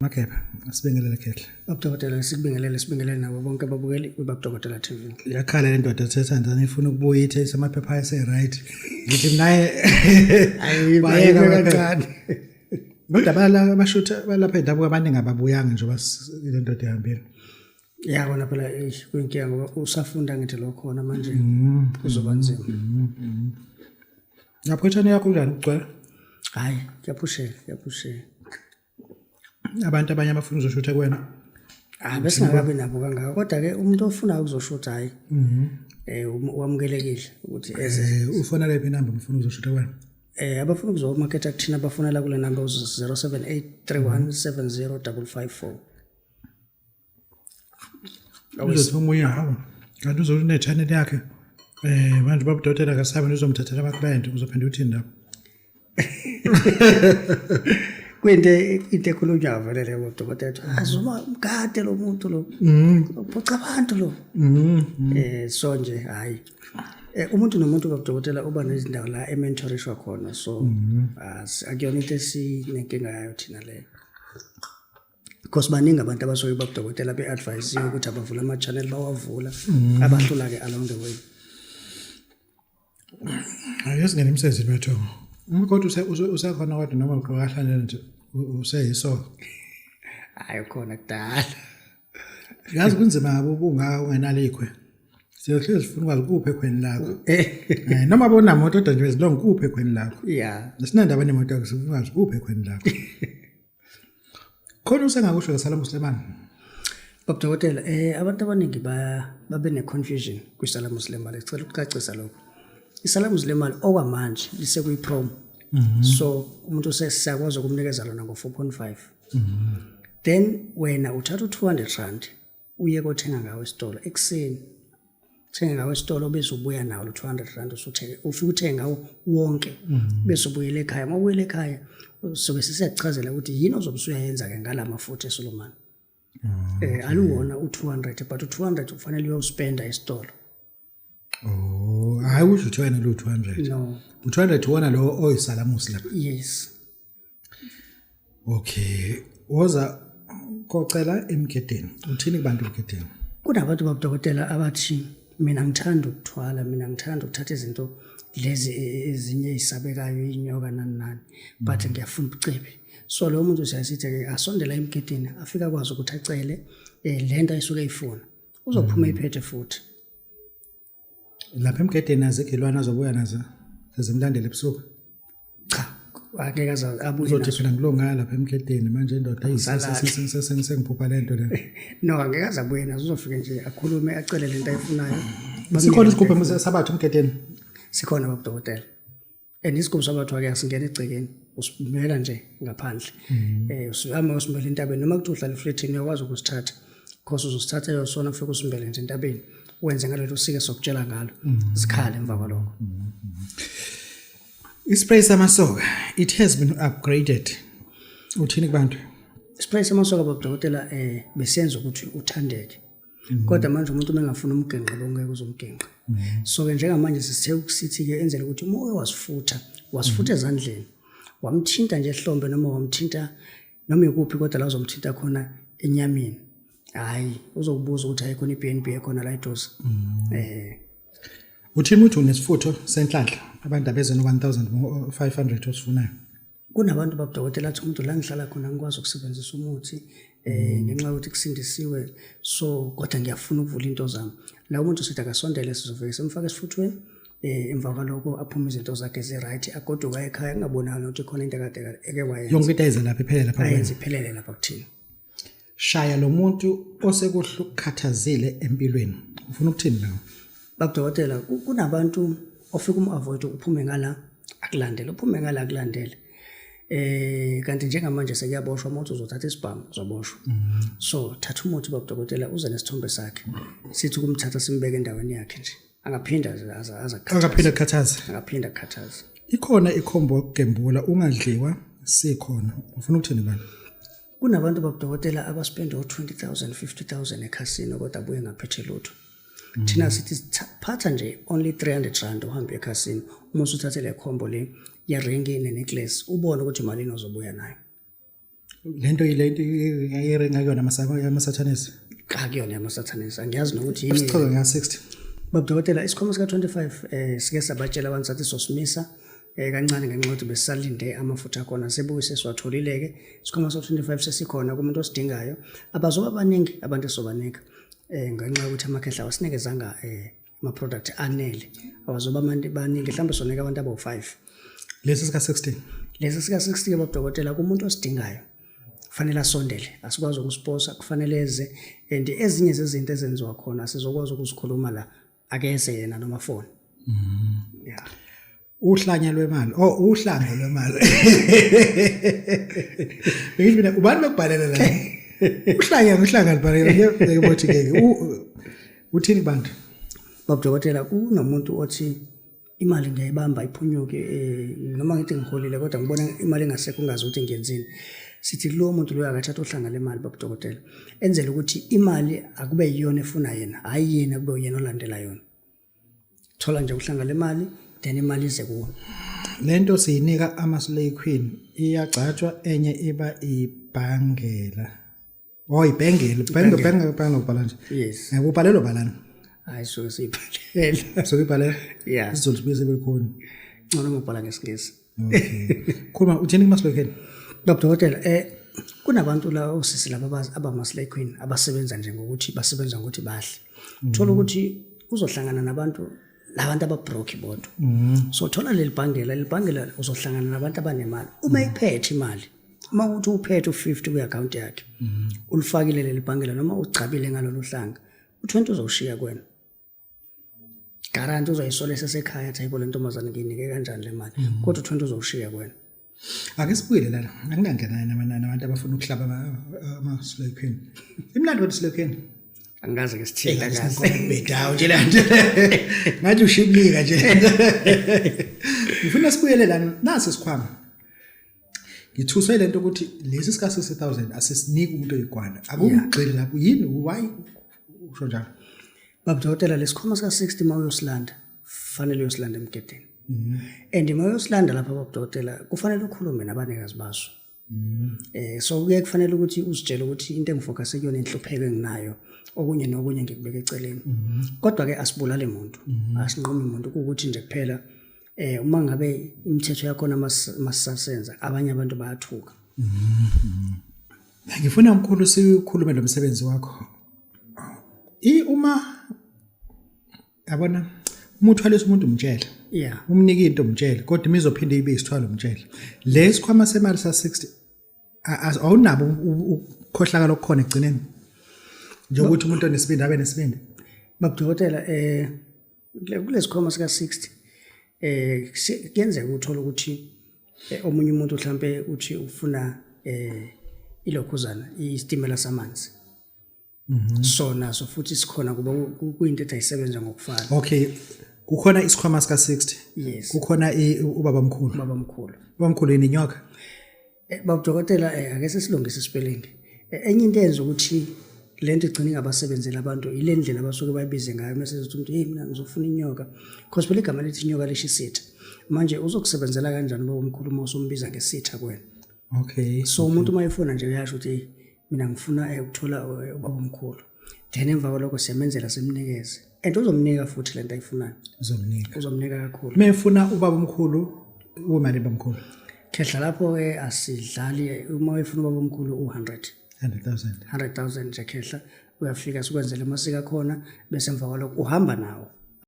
Makhepha, asibingelele khehle. Babudokotela, sikubingelele, sibingelele nabo bonke ababukeli kwiBabudokotela TV. Yakhala le ndoda ethethandana ifuna ukubuya ithe isamaphepha ese-right. Ngithi naye bayeka kancane. Kodwa bala abashutha balapha endabuko abaningi ababuyanga njengoba le ndoda ihambile. Ya kona phela eish kuyinkinga ngoba usafunda ngithi lo khona manje kuzoba nzima. Lapho ethane yakho kunjani kugcwele? Hayi, kuyaphusheka, kuyaphusheka. Abantu abanye abafuna uzoshutha kuwena. Ah, besingakabi nabo kangaka kodwa ke umuntu ofuna ukuzoshutha hayi. Eh wamukelekile ukuthi eze. Ufona lephi inamba ufuna ukuzoshutha kuwena? Abafuna ukuzomaketha kuthina bafonela kule number 0783170554. Uzothi omunye hawu kanti uzothi une-channel yakhe manje baba udokotela akasabi uzomthathela ama-client uzophinda uthini lapho? Kuyinto into ekhulunywa vele leyo dokotela ethi azuma mgade lo muntu lo. Uphuca abantu lo. So nje hayi. Umuntu nomuntu babudokotela uba nezindawo la ementorishwa khona so akuyona into esinenkinga yayo thina leyo. Because baningi abantu abasuke babudokotela be-advisiwe ukuthi abavula ama-channel bawavula abahlula-ke along the way. Ake singene emsebenzini wethu. Kodwa usekhona kodwa noma ugqoka kahlanje nje useyiso. Hayi khona kudala. Yazi kunzima kabi ubungaka ungenalo ikhwe. Siyohlezi sifuna ukwazi kuphi ekhweni lakho. Noma bonamoto kodwa nje zilonge kuphi ekhweni lakho. Yeah. Sinandaba nemoto yakho sifuna ukwazi kuphi ekhweni lakho. Khona usengakusho ngeSalamu Suleiman. Baba Dokotela, abantu abaningi babe ne-confusion kwiSalamu Suleiman. Ngicela ukucacisa lokho. ISalamu Suleiman okwamanje lisekuyi-promo. So umuntu sesiyakwazi ukumnikeza lona ngo-4.5. Then wena uthatha u-200 rand uye kothenga ngawo esitolo ekuseni. Uthenge ngawo esitolo bese ubuya nawo lo 200 rand usuthenge, ufike uthenge ngawo wonke bese ubuyela ekhaya. Uma ubuyela ekhaya sobe sesiyakuchazela ukuthi yini ozobe usuyayenza-ke ngala mafutha eSulumane. Aluwona u-200 but u-200 ufanele uyospenda esitolo. Oh, hayi usho ukuthi wena lo 200. No. U-200 wona lo oyisalamusi lapha. Yes. Okay. Woza kocela emgedeni. Uthini kubantu emgedeni? Kunabantu babudokotela abathi mina ngithanda ukuthwala, mina ngithanda ukuthatha izinto lezi ezinye ezisabekayo inyoka nani nani, but ngiyafuna ubucebi. So lo muntu siyasithi ke asondela emgedeni afike akwazi ukuthi acele lento ayisuke eyifuna. Uzophuma iphethe futhi. Lapha emgedeni azikho ilwane azobuya nazo sezimlandela ebusuku. Cha, angeke aze abuye Uzothi nazo. phela ngilonga lapha emgedeni manje indoda Asalali. sengiphupha lento le. No, angeke aze abuye nazo, uzofike nje akhulume acele lento ayifunayo. Sikhona isigubhu sabathu emgedeni. Sikhona babudokotela. And isigubhu sabathu-ke asingena egcekeni, usimela nje ngaphandle. Usihamba usimbele entabeni noma kuthiwa uhlala eflethini uyakwazi ukusithatha. Because uzosithatha yosona ufike usimbele nje entabeni. Wenze ngalelo sike sokutshela ngalo. Sikhale emva kwalokho. Ispray samasoka it has been upgraded. Uthini kubantu? Ispray samasoka babudokotela besenza ukuthi uthandeke. Kodwa manje umuntu mengafuna umgenqe lo ngeke uzomgenqa. So ke njengamanje sisithe ukusithi ke enzele ukuthi uma uke wasifutha, wasifutha ezandleni, wamthinta nje ehlombe noma wamthinta noma ikuphi kodwa la uzomthinta khona enyameni. Hayi, uzokubuza ukuthi ayikhona i-BNB ekhona la eduze. Uthini uthi unesifutho senhlanhla abantu abeze no 1500 osifunayo. Kunabantu babudokotela athi umuntu la ngihlala khona ngikwazi ukusebenzisa umuthi ngenxa yokuthi kusindisiwe so kodwa ngiyafuna ukuvula into zami. La umuntu sithi akasondele sizofike simfake esifuthweni emva kwalokho aphume izinto zakhe zi-right agoduka ekhaya kungabonakali ukuthi khona into akade eke wayenza. Yonke into ayenze lapha iphelele lapha. Ayenze iphelele lapha kuthina. Shaya lo muntu osekuhlukhathazile empilweni. Ufuna ukuthini lawo? Babudokotela kunabantu ofika umu-avoid uphume ngala akulandele, uphume ngala akulandele. Kanti njengamanje sekuyaboshwa umuntu uzothatha isibhamu uzoboshwa. So thatha umuthi babudokotela uze nesithombe sakhe. Sithi ukumthatha simbeke endaweni yakhe nje. Angaphinda aze akukhathaze. Angaphinda akukhathaze. Angaphinda akukhathaze. Ikhona ikhombo yokugembula ungadliwa sikhona. Ufuna ukuthini bani? Kunabantu babudokotela abaspende o-20,000, 50,000 ekhasino kodwa abuye ngaphethe lutho. Thina sithi phatha nje only 300 rand uhambe ekhasino uma usuthathe le combo le ye-ring ne-necklace ubone ukuthi malini ozobuya nayo. Lento yilento yayiringa kuyona amasathanisi. Akuyona yamasathanisi, angiyazi nokuthi yini. Sichaza nga 60. Baba Dokotela, isikhwama sika 25 sike sabatshela abantu sathi sosimisa kancane ngenxa yokuthi besisalinde amafutha akhona, sebuye sesiwatholile-ke. Isikhwama sa 25 sesikhona kumuntu osidingayo. Abazoba baningi abantu esobanika ngenxa yokuthi amakhehla awasinikezanga ama-product anele, awazoba baningi, mhlawumbe sonika abantu abawu-5. Lesi sika 60. Lesi sika 60, baba Dokotela, kumuntu osidingayo kufanele asondele, asikwazi ukusiposa, kufanele eze. And ezinye zezinto ezenziwa khona sizokwazi ukuzikhuluma la, akeze yena noma phone. Yeah. Uhlanya lwemali. Oh, uhlango lwemali. Ngisho mina ubani bekubhalela la? Uhlanya uhlanga libhalela ngeke ke. Uthini bantu? Baba Dokotela, kunomuntu othi imali ngiyayibamba iphunyuke, noma ngithi ngiholile kodwa ngibona imali engasekho, ungazi ukuthi ngiyenzini. Sithi kulowo muntu loyo akathatha uhlanga lemali, baba Dokotela, enzele ukuthi imali akube yiyona efuna yena, hhayi yena kube uyena olandela yona. Thola nje uhlanga lemali, then imali ize kuwe. Lento siyinika ama-slay queen, iyagcatshwa, enye iba ibhangela. Oh, ibhengele, bhengele, bhengele, bhengele ubhala nje. Yes. Ubhalelwa balana. Hayi, suke siyibhalela. Suke ibhalela. Yeah. IsiZulu sibuye sibe khona. Ngcono ngobhala ngesiNgisi. Okay. Khuluma, uthini kuma-slay queen? Baba Dokotela, kunabantu la, osisi laba abama-slay queen abasebenza nje ngokuthi basebenza ngokuthi bahle. Thola ukuthi uzohlangana nabantu labantu ababroke bodwa. So thola leli bhangela, leli bhangela uzohlangana nabantu abanemali. Uma iphethe imali, uma uthi uphethe u50 kwi-account yakhe, ulifakile leli bhangela noma ugcabile ngalolu hlanga, u20 uzowushiya kuwena. Guarantee uzoyisola esesekhaya, athi hayibo, le ntombazane ngiyinike kanjani le mali, kodwa u20 uzowushiya kuwena. Ake sibuyele lana. Anginangena nabantu abafuna ukuhlaba ama-slay queen. Imnandi kodwa slay queen. Angikaze ke sithinta kahle. Bedawo nje la nto. Ngathi ushiblika nje. Ngifuna sibuyele lana, nasi isikhwama. Ngithuswe lento ukuthi lesi sika 60,000 asisiniki umuntu oyigwala. Akugxile lapho, yini, why usho njalo? Baba Dokotela, lesikhwama sika 60 uma uyosilanda, fanele uyosilanda emgedeni. And uma uyosilanda lapha, baba Dokotela, kufanele ukhulume nabanikazi baso. So kuye kufanele ukuthi uzitshele ukuthi into engifocus kuyona inhlupheko enginayo, okunye nokunye ngikubeka eceleni. Kodwa ke asibulale umuntu, asinqomi umuntu, ukuthi nje kuphela uma ngabe imithetho yakhona masisasenza abanye abantu bayathuka. Ngifuna mkhulu sikhulume lo msebenzi wakho. I uma yabona uma uthwalisa umuntu umtshele. Umnike into umtshele, kodwa imizophinde ibe isithwalo umtshele. Le sikhwama semali sa 60 awunabo ukukhohlakala okukhona egcineni. Njengokuthi umuntu onesibindi abe nesibindi. Baba Dokotela, kulesikhwama sika 60 kuyenzeka uthola ukuthi omunye umuntu mhlambe uthi ufuna ilokhuzana isitimela samanzi. So naso futhi sikhona kuba kuyinto ethi ayisebenza ngokufana. Okay. Kukhona isikhwama sika 60. Yes. Kukhona ubaba omkhulu. Baba omkhulu. Ubaba omkhulu yini, inyoka? Baba Dokotela, ake sesilungise isipelling. Enye into eyenza ukuthi lento igcine ingabasebenzeli abantu ile ndlela abasuke bayibize ngayo, mase uthi umuntu, hey, mina ngizofuna inyoka. Because phela igama lithi inyoka lisho isitha. Manje uzokusebenzela kanjani ubaba omkhulu uma usumbiza ngesitha kuwena? Okay. So umuntu uma efuna nje uyasho ukuthi hey, mina ngifuna ukuthola ubaba omkhulu. Then emva kwalokho siyamenzela, simnikeze. And uzomnika futhi lento ayifunayo. Uzomnika. Uzomnika kakhulu. Mefuna ubaba omkhulu, umali bamkhulu. Khehla, lapho ke asidlali, uma efuna ubaba omkhulu u100. 100,000. 100,000 nje khehla, uyafika sikwenzele amasiko akhona, bese emva kwalokho uhamba nawo.